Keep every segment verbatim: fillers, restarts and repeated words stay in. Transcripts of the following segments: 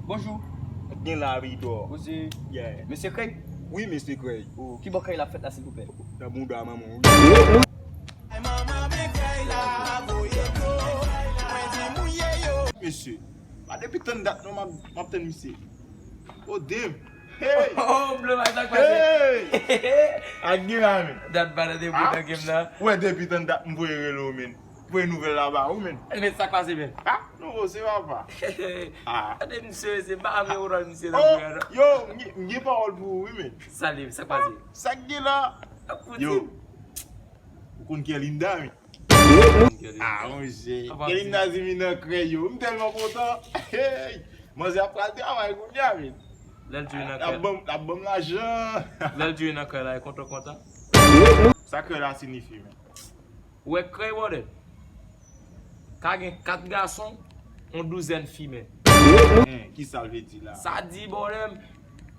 Bonjou. Gen la, Vidor. Ou se Yeah. Mesye Krèy? Wi, mesye Krèy. Oh, ki bò Krèy la fèt la, silvouplè? Nan bounda manman. Mesye, pa depi tann dat non, m ap, m ap tann misye. Oh, damn. Hey! Oh, Blue, sa k pase? Hey! Ak gen la, men. Dat pa nan depi nan game nan. Ou wè depi tann dat m voye rele w, men. Voye nouvèl la ba ou, men. Men sa k pase, men? Ah, non, se papa. Ah. Gade misye, se pa ame ou misye nan bouya, non. Yo, m gen, m gen pawòl pou ou, wi, men. Sa li, sa k pase? Sa k gen la? Yo, ou konn Kelinda, men. Ah, monchè. Kelinda di m nan krèy yo. M tèlman kontan. Hey! Manzè ap pral travay kounye a, men. Lè l di w nan krèy. L ap ban m, l ap ban m lajan. Lè l di w nan krèy la, e kontan kontan. Sa krèy la siyifi, men? Ou wè krèy, brother? Ka gen kat gason, yon douzèn fi, men. Hen, ki sa l vle di la? Sa di, brother,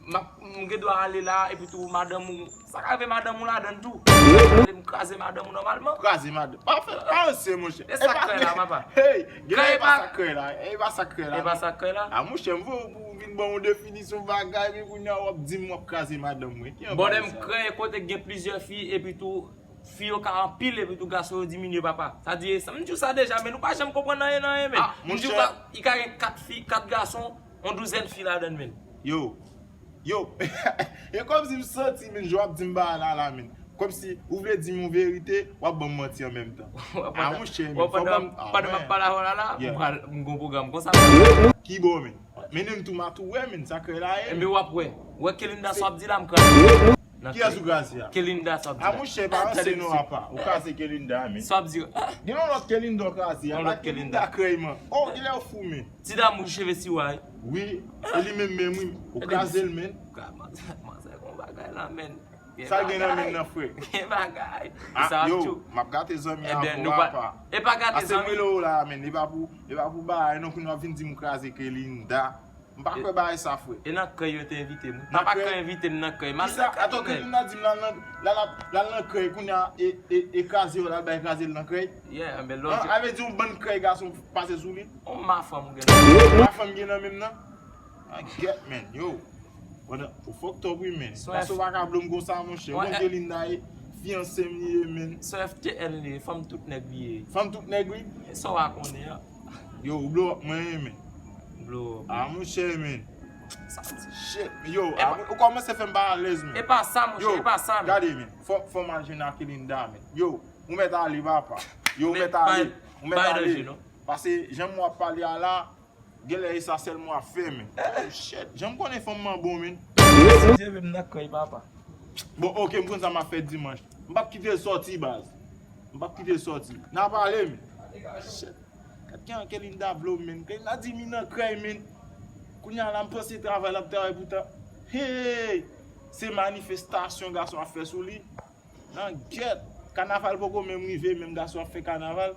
m ap, m gen dwa ale la, epi tou madanm ou, sa ka rive madanm ou ladann tou. Ale m kraze madanm ou nòmalman. Kraze madanm. Pa fè, pa ranse, monchè. E sa krèy la, papa. Hey, gen e pa sa krèy la. E pa sa krèy la. E pa sa krèy la. Ah, monchè, m voye w pou w vin ban yon definisyon bagay, men kounye a w ap di m w ap kraze madanm mwen. Ki anba sa? Brother, m krèy kote gen plizyè fi, epi tou, fi yo ka anpil epi tou gason yo diminye, papa. Sa di, sa, m di w sa deja, men nou pa janm konprann anyen nan anyen, men. Ah, m di w monchè. Ka, i ka gen kat fi, kat gason, yon douzèn fi ladann, men. Yo, yo, e kòmsi m santi, men, jan w ap di m bagay la, la, men. Kòmsi ou vle di m yon verite, w ap ban m manti an menm tan. Ah, monchè, men, fò ban m, ah, pandan m ap pale avè w la, la, m pral, m gon pwogram konsa. Ki bò, men? Mennen m tou, m a tou wè, men, sa krèy la ye. Enben, w ap wè. Wè Kelinda sa w ap di la, m kraze. Kiyès ou kraze a? Kelinda sa w ap di la. Ah, monchè, pa ranse non, apa. Ou kraze Kelinda, men. Sa w ap di. Gen yon lòt Kelinda ou kraze a. Yon lòt Kelinda. Kelinda krèy, man. Oh, genlè ou fou, men. Ti damou cheve siwa, wi. Wi, e li menm menm, wi. Ou kraze l, men. Manzè, manzè, gon bagay la, men. Sa gen nan men nan, frè? Gen bagay. Ah, yo, m ap gate zanmi a pou apa. E pa gate zanmi. Ase m rele w la, men. E pa pou, e pa pou bagay, non, kounye a w ap vin di m kraze Kelinda. M pa kwè bagay sa, frè. E nan krèy yo te envite m. Papa krèy envite m nan krèy. M al nan krèy. Kisa? Atò, Kelinda di m l al nan, l al, l al nan krèy, kounye a, e, e, e kraze yo, l al bay kraze l nan krèy? Yeah, men lòt. Ah, a vle di yon bann krèy gason pase sou li? On ma fanm ou gen nan. Ma fanm gen nan men m nan? Ah, gèt, men, yo. Ou fucked up, wi, men. Paske ou pa ka blow m konsa, monchè. Ou konn Kelinda ye, fiyanse m li ye, men. Se F T L li ye, fanm tout nèg li ye. Fanm tout nèg, wi. E sa w a konnen an. Yo, ou blow up mwen, men. Blow up. Ah, monchè, men. Sa di. Shit, yo, ou kòmanse fè m pa alèz, men. E pa sa, monchè, e pa sa, men. Gade, men. Fò, fò m al jwenn ak Kelinda, men. Yo, ou mèt ale, papa. Yo, ou mèt ale. Ou mèt ale. Paske jan m wè w ap pale a la, genlè e sa sèlman w ap fè, men. Oh, shit. Jan m konnen fanm nan bon, men. Mesye, m nan krèy, papa. Bon, ok, m konn sa m ap fè dimanch. M p ap kite l sòti, baz. M p ap kite l sòti. N a pale, men. Shit. Gad jan Kelinda blow, men. Kelinda di m li nan krèy, men. Kounye a la, m panse travay l ap travay poutan. Hey! Se manifestasyon gason ap fè sou li. Nan gèt, kanaval poko menm rive, menm gason ap fè kanaval.